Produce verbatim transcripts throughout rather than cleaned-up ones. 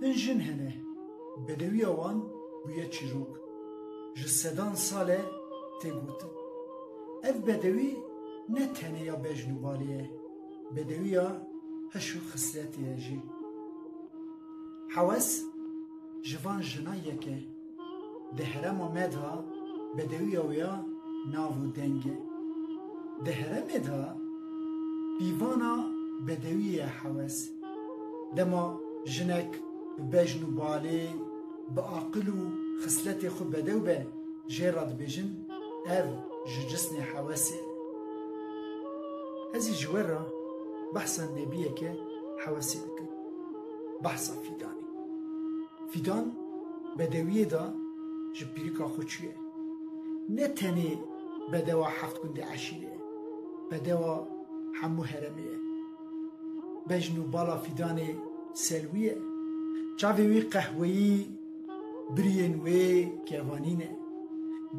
Hin jin hene, bedewiya wan bûye çîrok. Ji sedan sal e tê gotin. Ev bedewî ne tenê ya bejn û balê ye, bedewiya hiş û xisletê ye jî. Hewes ji van jina yek e. Di herêma me de bedewiya wê ya nav û deng e. Di herêmê de pîvana bedewî ye hewes. Dema jinek bi bejn û balê, bi aqil û xisletê xwe bedew be, jê re dibêjin, ev ji cisnê hewesê ye. Ez ê ji we re behsa nebiyeke hewesê bikim. Behsa Fîdanê. Fîdan bedewiyê de ji pîrika xwe çûye. Ne tenê bedewa heft gundê eşîrê ye, bedewa hemû herêmê ye. Bejn û bala Fîdanê Selwî ye. Çavê wî qehweyî, biriyên wê kevanî ne.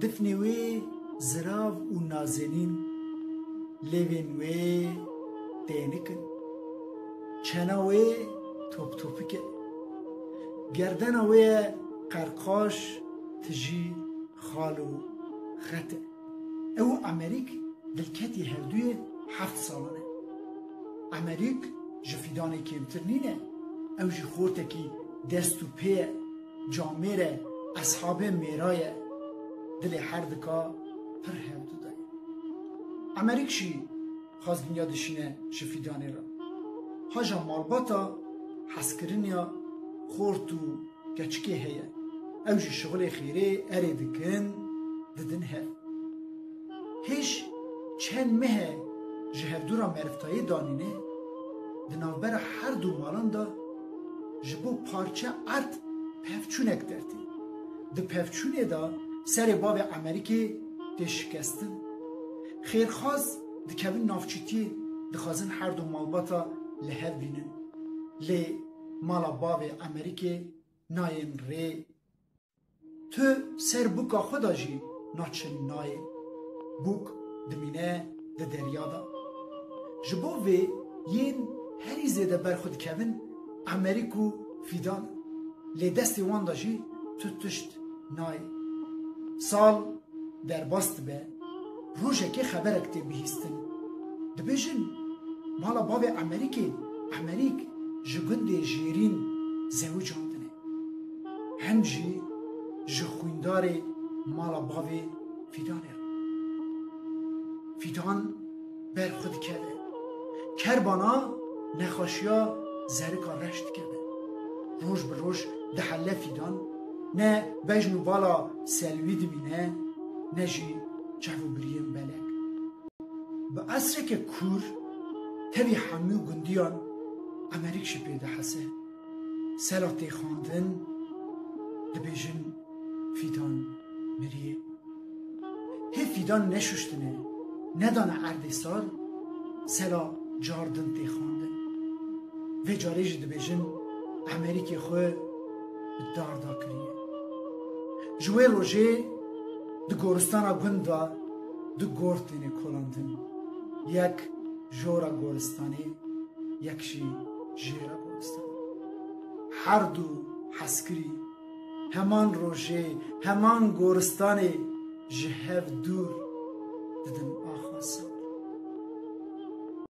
Difnê wê zirav û nazenîn, lêvên wê tênik in. Çena wê top topik e. Gerdena wê ye qerqaş, tijî xal û xet e. Ew û Emerîk dilketî hevduyê heft salan e. Emerîk ji Fîdanê kêmtir nîne, ew jî xortekî dest û pê ye, camêr e, eshabê mêra ye. Dilê her dika pir hevdu de ye. Emerîk jî xwest dinya dişîne ji Fîdanê re. Haja malbata hezkiriniya xort û keçikê heye. Ew jî şixulê xêrê erê dikin, didin hev. Hêj çend meh e ji hevdû re meriftayê danîne, di navbera her du malan de ji bo parçe erd pevçûnek dertê. Di pevçûnê de serê bavê Emerîkê tê şikestin. Xêrxwaz dikevin navçîtiyê, dixwazin her du malbata li hev bînin. Lê mala bavê Emerîkê nayên rê. Tu ser bûka xwe de jî naçin nayê. Bûk dimîne di derya de. Ji bo vê yên herî zêde ber xwe dikevin Emerîk û Fîdan. Lê destê wan de jî tu tişt nayê. Sal derbas dibe, rojekê xeberek tê bihîstin. Dibêjin, mala bavê Emerîkê, Emerîk ji gundê Jêrîn zewicandine. Hem jî ji xwîndarê mala bavê Fîdanê re. Fîdan ber xwe dikeve. Kerbana nexweşiya zerika reş dikeve. Roj bi roj dihele Fîdan, ne bejn û bala Selwî dimîne, ne jî çev û biriyên belek. Bi esreke kûr tevî hemû gundiyan Emerîk jî pê dihese. Sela tê xwendin, dibêjin Fîdan miriye. Hê Fîdan neşuştine, nedane erdê sar, sela car din tê xwendin. Vê carê jî dibêjin Emerîkê xwe bi dar da kiriye. Ji wê rojê di goristana gund de du gor têne kolandin. Yek jora goristanê, yek jî jêra goristanê. Her du hezkirî heman rojê, heman goristanê ji hev dûr didin axa sar.